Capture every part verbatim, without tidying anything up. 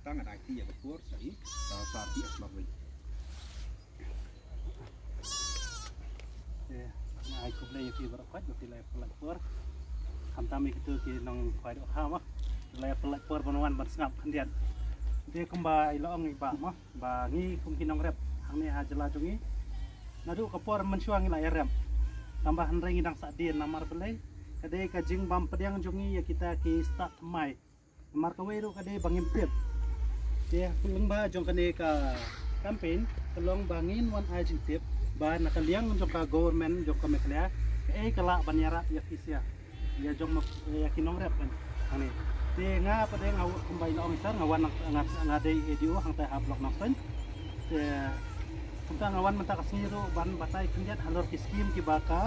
Tang ada iti ya kapur sa i sa sa pi as mabui. Ai khublei ïa phi baroh khoit ba phi la ïa pynlait por. Khamtam ïa kito ki nongkhwai dohkha ma la ïa pynlait por ban wan ban sngap khyndiat. Te kumba i la ong i bah ma ba ngi kum ki nongrep hangne ha jylla jong ngi, naduh ka por mynshuwa ngi la ïa rep. Tangba hynrei ngi dang sah dien namar balei? Ka dei ka jingbym pdiang jong ngi ïa kita ki stad thymmai. Namar kawei ruh ka dei ba ngim tip. Te lyngba jong kane ka campaign ka long ba ngin wan ai jingtip ba na ka liang jong ka government jong ka Meghalaya kaei ka lah ban ïarap ïa phi sha ïa jong ma ïa ki nongrep kan. Ani te nga pat de nga kumba i la ong i sir nga wan nga nga dei A D O hangtai ha Block Nongstoiñ. Te kumta nga wan mynta ka sngi ruh ban batai khyndiat halor ki skim kiba ka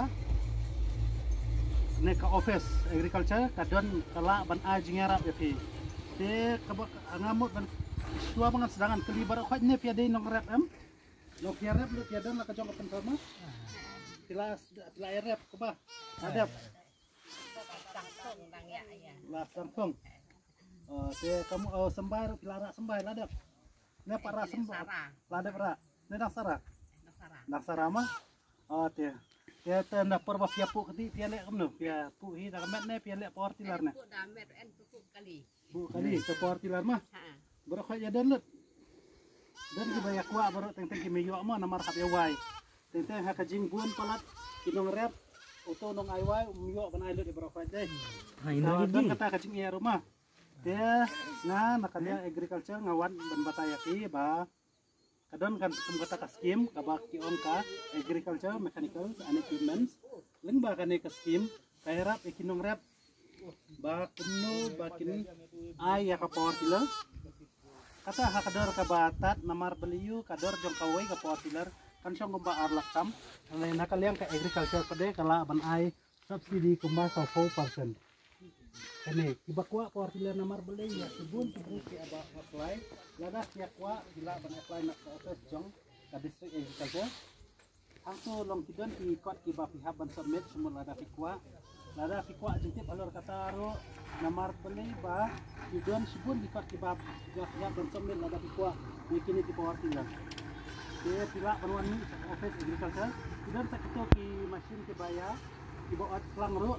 ne ka office agriculture ka don ka lah ban ai jingïarap ïa phi. Te kaba nga mut ban shuwa ba ngan sdang ngan kylli baroh khoit ne phi ïa dei nongrep em? Lok ïa rep lok ïa don la ka jong ka pynthor ma. Phi la phi la ïa rep kaba. Adep. Sangkong dang ïa ïa. La sangkong. Oh, te kamu oh sembai ruh phi la rah sembai la dep. Ne pa rah sembai. Sara. La dep rah. Ne dang sara. Dang sara. Dang sara ma. Oh, te. Te te na por ba phi ïa pu kati phi ïa leh kumno? Phi ïa pu hi da ka met ne phi ïa leh power tiller ne? Pu da met en pu kali. Pu kali ka power tiller ma. Ha. Baroh khoit ïa don lut. Don kiba ïa kwah baroh teng teng ki me ïoh ma namar hap ïa wai. Teng teng ha ka jingbun palat ki nongrep uto nong ai wai um ïoh ban ai lut ïa baroh khoit dei. Ha, ina ka don kata ka jingïa ruh ma. Te nga na ka liang agriculture nga wan ban batai ïa ki ba ka don kan kum kata ka skim kaba ki ong ka agriculture mechanicals and equipments. Lyngba kane ka skim ka ïarap ïa ki nongrep ba kumno ba kin ai ïa ka power tiller. Kata ha ka dor kaba tad namar balei ïa ka dor jong kawei ka power tiller kan shong kumba ar lak tam. Hynrei na ka liang ka agriculture pat de ka lah ban ai subsidy kumba sawphew percent. Kane kiba kwah power tiller namar balei ïa shibun shibun ki aba apply. Lada ki ïa kwah ki lah ban apply na ka office jong ka district agriculture. Hangto long ki don ki kot kiba phi hap ban submit sumut lada phi kwah. Lada phi kwah jingtip halor kata ruh namar balei ba ki don shibun ki kot kiba phi hap ban submit lada phi kwah ïa kine ki power tiller. Te phi lah ban wan mih sha ka office agriculture. Ki don sa kito ki machine kiba ïa kiba ot plang ruh.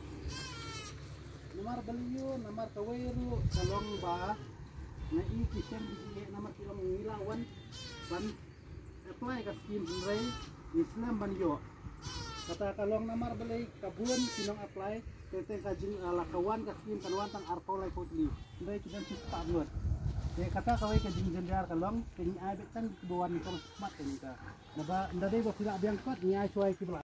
Namar balei ïa namar kawei ruh ka long ba nga i ki shem ki namar ki long ngi la wan ban apply ka skim hynrei ngi slem ban ïoh. Kata ka long namar balei ka bun ki nong apply teng teng ka jing la ka wan ka skim kan wan tang arphew laiphew tylli hynrei ki don shispah ngut. Te kata kawei ka jingjynjar ka long te ngi ai beit tang kiba wan ngi kong smat te ngi ka. Naba nda dei ba phi la biang pat ngi ai shuwa ïa kiba la